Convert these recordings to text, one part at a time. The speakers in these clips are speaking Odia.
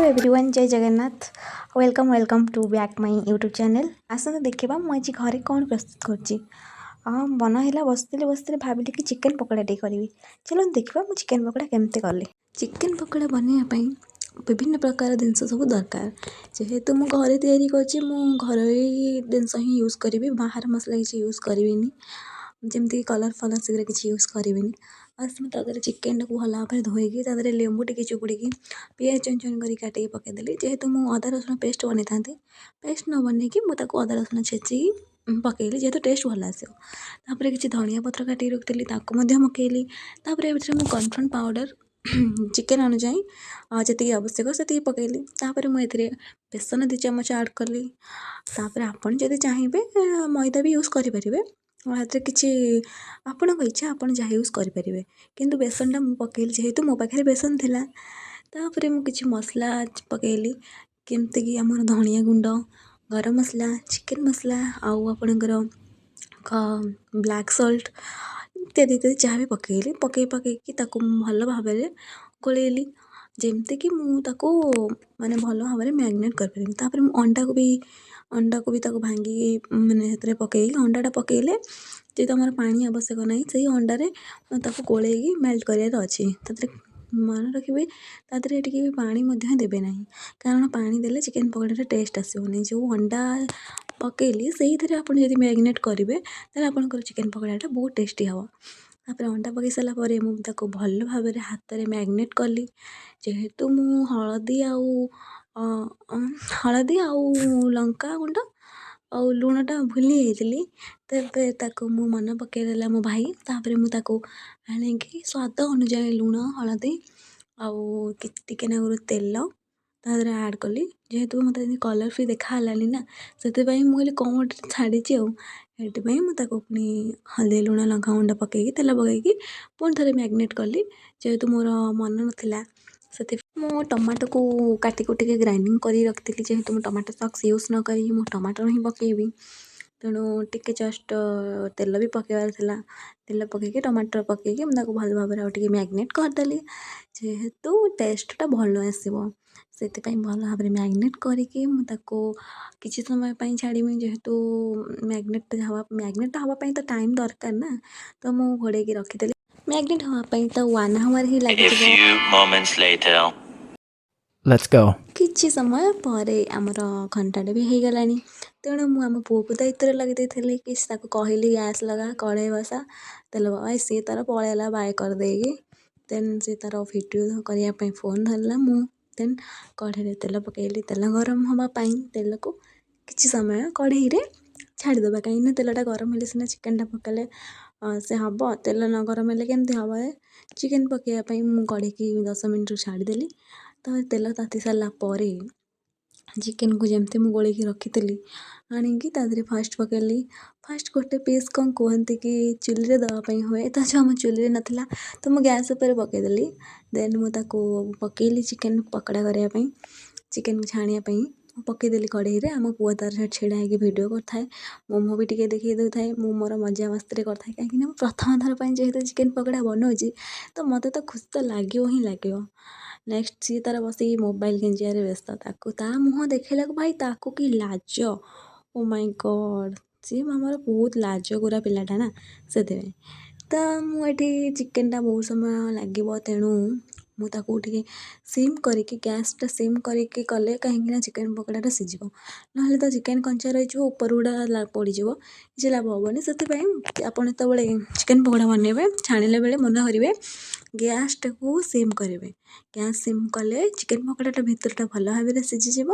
Everyone, Jay Jagannath. Welcome, welcome to back my YouTube channel. ଆସନ୍ତୁ ଦେଖିବା ମୁଁ ଆଜି ଘରେ କ'ଣ ପ୍ରସ୍ତୁତ କରୁଛି। ହଁ, ମନ ହେଲା, ବସିଥିଲି ବସିଥିଲି, ଭାବିଲି କି ଚିକେନ୍ ପକୋଡ଼ା ଟିକେ କରିବି। ଚାଲନ୍ତୁ ଦେଖିବା ମୁଁ ଚିକେନ୍ ପକୋଡ଼ା କେମିତି କଲି। ଚିକେନ୍ ପକୋଡ଼ା ବନେଇବା ପାଇଁ ବିଭିନ୍ନ ପ୍ରକାର ଜିନିଷ ସବୁ ଦରକାର। ଯେହେତୁ ମୁଁ ଘରେ ତିଆରି କରୁଛି, ମୁଁ ଘରୋଇ ଜିନିଷ ହିଁ ୟୁଜ୍ କରିବି। ବାହାର ମସଲା କିଛି ୟୁଜ୍ କରିବିନି, ଯେମିତିକି କଲର୍ ଫଲର୍ ସେଗୁଡ଼ା କିଛି ୟୁଜ୍ କରିବିନି। ଫାର୍ଷ୍ଟ ମୁଁ ତା ଦେହରେ ଚିକେନ୍ଟାକୁ ଭଲ ଭାବରେ ଧୋଇକି, ତା ଦେହରେ ଲେମ୍ବୁ ଟିକେ ଚିପୁଡ଼ିକି, ପିଆଜ ଚୁନ ଚୁନ କରି କାଟିକି ପକାଇଦେଲି। ଯେହେତୁ ମୁଁ ଅଦା ରସୁଣ ପେଷ୍ଟ ବନେଇଥାନ୍ତି, ପେଷ୍ଟ ନ ବନେଇକି ମୁଁ ତାକୁ ଅଦା ରସୁଣ ଛେଚିକି ପକାଇଲି, ଯେହେତୁ ଟେଷ୍ଟ ଭଲ ଆସିବ। ତାପରେ କିଛି ଧନିଆ ପତ୍ର କାଟିକି ରଖିଥିଲି, ତାକୁ ମଧ୍ୟ ପକାଇଲି। ତାପରେ ଏଥିରେ ମୁଁ କର୍ଣ୍ଣଫ୍ଲୋର୍ ପାଉଡ଼ର ଚିକେନ୍ ଅନୁଯାୟୀ ଯେତିକି ଆବଶ୍ୟକ ସେତିକି ପକାଇଲି। ତାପରେ ମୁଁ ଏଥିରେ ବେସନ 2 ଚାମଚ ଆଡ଼୍ କଲି। ତାପରେ ଆପଣ ଯଦି ଚାହିଁବେ, ମଇଦା ବି ୟୁଜ୍ କରିପାରିବେ। ଏଥିରେ କିଛି ଆପଣଙ୍କ ଇଚ୍ଛା, ଆପଣ ଯାହା ୟୁଜ୍ କରିପାରିବେ। କିନ୍ତୁ ବେସନଟା ମୁଁ ପକାଇଲି, ଯେହେତୁ ମୋ ପାଖରେ ବେସନ ଥିଲା। ତାପରେ ମୁଁ କିଛି ମସଲା ପକାଇଲି, ଯେମିତିକି ଆମର ଧନିଆ ଗୁଣ୍ଡ, ଗରମ ମସଲା, ଚିକେନ୍ ମସଲା ଆଉ ଆପଣଙ୍କର ବ୍ଲାକ୍ ସଲ୍ଟ ଇତ୍ୟାଦି ଇତ୍ୟାଦି ଯାହା ବି ପକାଇଲି। ପକାଇକି ତାକୁ ମୁଁ ଭଲ ଭାବରେ ଗୋଳେଇଲି, ଯେମିତିକି ମୁଁ ତାକୁ ମାନେ ଭଲ ଭାବରେ ମ୍ୟାରିନେଟ୍ କରିପାରିବି। ତାପରେ ମୁଁ ଅଣ୍ଡାକୁ ବି ତାକୁ ଭାଙ୍ଗିକି ମାନେ ସେଥିରେ ପକାଇଲି। ଅଣ୍ଡାଟା ପକାଇଲେ, ଯେହେତୁ ଆମର ପାଣି ଆବଶ୍ୟକ ନାହିଁ, ସେଇ ଅଣ୍ଡାରେ ତାକୁ ଗୋଳେଇକି ମେଲ୍ଟ କରିବାର ଅଛି। ତାଦେହରେ ମନେ ରଖିବେ, ତା ଦେହରେ ଟିକେ ବି ପାଣି ମଧ୍ୟ ଦେବେ ନାହିଁ, କାରଣ ପାଣି ଦେଲେ ଚିକେନ୍ ପକୋଡ଼ାରେ ଟେଷ୍ଟ ଆସିବନି। ଯେଉଁ ଅଣ୍ଡା ପକାଇଲି, ସେଇଥିରେ ଆପଣ ଯଦି ମ୍ୟାରିନେଟ୍ କରିବେ, ତାହେଲେ ଆପଣଙ୍କର ଚିକେନ୍ ପକୋଡ଼ାଟା ବହୁତ ଟେଷ୍ଟି ହେବ। ତାପରେ ଅଣ୍ଡା ପକାଇ ସାରିଲା ପରେ ମୁଁ ତାକୁ ଭଲ ଭାବରେ ହାତରେ ମ୍ୟାରିନେଟ୍ କଲି। ଯେହେତୁ ମୁଁ ହଳଦୀ ଆଉ ଲଙ୍କା ଗୁଣ୍ଡ ଆଉ ଲୁଣଟା ଭୁଲି ଯାଇଥିଲି, ତେବେ ତାକୁ ମୁଁ ମନେ ପକାଇଦେଲା ମୋ ଭାଇ। ତାପରେ ମୁଁ ତାକୁ ଆଣିକି ସ୍ୱାଦ ଅନୁଯାୟୀ ଲୁଣ, ହଳଦୀ ଆଉ ଟିକେ ନାକୁରୁ ତେଲ ତା ଦେହରେ ଆଡ଼୍ କଲି। ଯେହେତୁ ମୋତେ କଲର୍ ବି ଦେଖା ହେଲାନି ନା, ସେଥିପାଇଁ ମୁଁ କହିଲି କ'ଣ ଗୋଟେ ଛାଡ଼ିଛି ଆଉ ସେଥିପାଇଁ ମୁଁ ତାକୁ ପୁଣି ହଳଦୀ, ଲୁଣ, ଲଙ୍କା ଗୁଣ୍ଡ ପକାଇକି, ତେଲ ପକାଇକି ପୁଣି ଥରେ ମ୍ୟାରିନେଟ୍ କଲି, ଯେହେତୁ ମୋର ମନେ ନଥିଲା। ସେଥିପାଇଁ ମୁଁ ଟମାଟୋକୁ କାଟି କୁଟିକି ଗ୍ରାଇଣ୍ଡିଙ୍ଗ କରି ରଖିଥିଲି। ଯେହେତୁ ମୁଁ ଟମାଟୋ ସସ୍ ୟୁଜ୍ ନ କରିକି ମୁଁ ଟମାଟୋ ହିଁ ପକାଇବି, ତେଣୁ ଟିକେ ଜଷ୍ଟ ତେଲ ବି ପକାଇବାର ଥିଲା। ତେଲ ପକାଇକି, ଟମାଟର ପକାଇକି ମୁଁ ତାକୁ ଭଲ ଭାବରେ ଆଉ ଟିକେ ମ୍ୟାରିନେଟ୍ କରିଦେଲି। ଯେହେତୁ ଟେଷ୍ଟଟା ଭଲ ଆସିବ, ସେଥିପାଇଁ ଭଲ ଭାବରେ ମ୍ୟାରିନେଟ୍ କରିକି ମୁଁ ତାକୁ କିଛି ସମୟ ପାଇଁ ଛାଡ଼ିବି। ଯେହେତୁ ମ୍ୟାରିନେଟ୍ଟା ହେବା ପାଇଁ ତ ଟାଇମ୍ ଦରକାର ନା, ତ ମୁଁ ଘୋଡ଼େଇକି ରଖିଦେଲି। ମ୍ୟାରିନେଟ୍ ହେବା ପାଇଁ ତ ୱାନ୍ ଆୱାର୍ ହିଁ A ଲାଗିଯିବ। Few moments later. Let's go. କିଛି ସମୟ ପରେ ଆମର ଘଣ୍ଟାଟେ ବି ହେଇଗଲାଣି। ତେଣୁ ମୁଁ ଆମ ପୁଅକୁ ଦାୟିତ୍ୱରେ ଲଗେଇ ଦେଇଥିଲି କି ତାକୁ କହିଲି, ଗ୍ୟାସ୍ ଲଗା, କଢ଼େଇ ବସା, ତେଲ ପକା। ସିଏ ତା'ର ପଳେଇଲା ବାଏ କରିଦେଇକି। ଦେନ୍ ସେ ତା'ର ଭିଡ଼ିଓ କରିବା ପାଇଁ ଫୋନ୍ ଧରିଲା। ମୁଁ ଦେନ୍ କଢ଼େଇରେ ତେଲ ପକାଇଲି। ତେଲ ଗରମ ହେବା ପାଇଁ ତେଲକୁ କିଛି ସମୟ କଢ଼େଇରେ ଛାଡ଼ିଦେବା, କାହିଁକିନା ତେଲଟା ଗରମ ହେଲେ ସିନା ଚିକେନ୍ଟା ପକାଇଲେ ସେ ହେବ। ତେଲ ନ ଗରମ ହେଲେ କେମିତି ହେବ? ଚିକେନ୍ ପକାଇବା ପାଇଁ ମୁଁ କଢ଼େଇକି 10 ମିନିଟ୍ରୁ ଛାଡ଼ିଦେଲି। ତ ତେଲ ତାତି ସାରିଲା ପରେ ଚିକେନ୍କୁ ଯେମିତି ମୁଁ ଗୋଳେଇକି ରଖିଥିଲି, ଆଣିକି ତା ଦେହରେ ଫାର୍ଷ୍ଟ ପକାଇଲି। ଫାର୍ଷ୍ଟ ଗୋଟେ ପିସ୍, କ'ଣ କୁହନ୍ତି କି ଚୁଲିରେ ଦେବା ପାଇଁ ହୁଏ, ତ ଯେଉଁ ଆମ ଚୁଲିରେ ନଥିଲା, ତ ମୁଁ ଗ୍ୟାସ୍ ଉପରେ ପକାଇଦେଲି। ଦେନ୍ ମୁଁ ତାକୁ ପକାଇଲି ଚିକେନ୍ ପକୋଡ଼ା କରିବା ପାଇଁ। ଚିକେନ୍ ଛାଣିବା ପାଇଁ ମୁଁ ପକାଇଦେଲି କଢ଼େଇରେ। ଆମ ପୁଅ ତା'ର ସେଠି ଛିଡ଼ା ହେଇକି ଭିଡ଼ିଓ କରୁଥାଏ, ମୋମୋ ବି ଟିକେ ଦେଖେଇ ଦେଉଥାଏ। ମୁଁ ମୋର ମଜା ମସ୍ତିରେ କରିଥାଏ, କାହିଁକିନା ମୁଁ ପ୍ରଥମ ଥର ପାଇଁ ଯେହେତୁ ଚିକେନ୍ ପକୋଡ଼ା ବନାଉଛି, ତ ମୋତେ ତ ଖୁସି ତ ଲାଗିବ ହିଁ ଲାଗିବ। ନେକ୍ସଟ ସିଏ ତା'ର ବସିକି ମୋବାଇଲ୍ ଖେଞ୍ଚିବାରେ ବ୍ୟସ୍ତ। ତାକୁ ତା ମୁହଁ ଦେଖେଇଲାକୁ, ଭାଇ, ତାକୁ କି ଲାଜ! ଓ ମାଇ ଗଡ଼୍! ସିଏ ଆମର ବହୁତ ଲାଜକୁରା ପିଲାଟା ନା, ସେଥିପାଇଁ। ତ ମୁଁ ଏଠି ଚିକେନ୍ଟା ବହୁତ ସମୟ ଲାଗିବ, ତେଣୁ ମୁଁ ତାକୁ ଟିକେ ସିମ୍ କରିକି, ଗ୍ୟାସ୍ଟା ସିମ୍ କରିକି କଲେ, କାହିଁକିନା ଚିକେନ୍ ପକୋଡ଼ାଟା ସିଝିବ। ନହେଲେ ତ ଚିକେନ୍ କଞ୍ଚା ରହିଯିବ, ଉପର ଗୁଡ଼ା ପୋଡ଼ିଯିବ, କିଛି ଲାଭ ହେବନି। ସେଥିପାଇଁ ଆପଣ ଯେତେବେଳେ ଚିକେନ୍ ପକୋଡ଼ା ବନେଇବେ, ଛାଣିଲା ବେଳେ ମନେ କରିବେ ଗ୍ୟାସ୍ଟାକୁ ସିମ୍ କରିବେ। ଗ୍ୟାସ୍ ସିମ୍ କଲେ ଚିକେନ୍ ପକୋଡ଼ାଟା ଭିତରଟା ଭଲ ଭାବରେ ସିଝିଯିବ।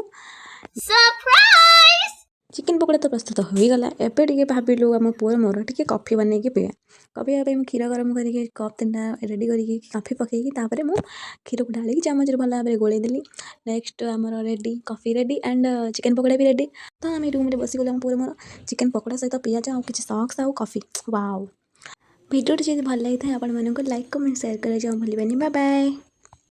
Surprise! Chicken pakora ତ ପ୍ରସ୍ତୁତ ହୋଇଗଲା। ଏବେ ଟିକେ ଭାବିଲୁ ଆମ ପୁଅର ମୋର ଟିକେ କଫି ବନେଇକି ପିଇବା। କଫି ପିଇବା ପାଇଁ ମୁଁ କ୍ଷୀର ଗରମ କରିକି, କପ୍ ତିନିଟା ରେଡ଼ି କରିକି, କଫି ପକାଇକି, ତାପରେ ମୁଁ କ୍ଷୀରକୁ ଢାଳିକି ଚାମଚରେ ଭଲ ଭାବରେ ଗୋଳେଇ ଦେଲି। ନେକ୍ସଟ ଆମର ready, coffee ready and chicken pakora B ready. ତ ଆମେ ରୁମ୍ରେ ବସିଗଲୁ ଆମ ପୁଅର ମୋର, ଚିକେନ୍ ପକୋଡ଼ା ସହିତ ପିଆଜ ଆଉ କିଛି ସସ୍ ଆଉ କଫି। ୱାଓ! ଭିଡ଼ିଓଟି ଯଦି ଭଲ ଲାଗିଥାଏ ଆପଣମାନଙ୍କୁ, ଲାଇକ୍, କମେଣ୍ଟ, ସେୟାର କରିବା ଜମା ଭୁଲିବେନି। Bye bye.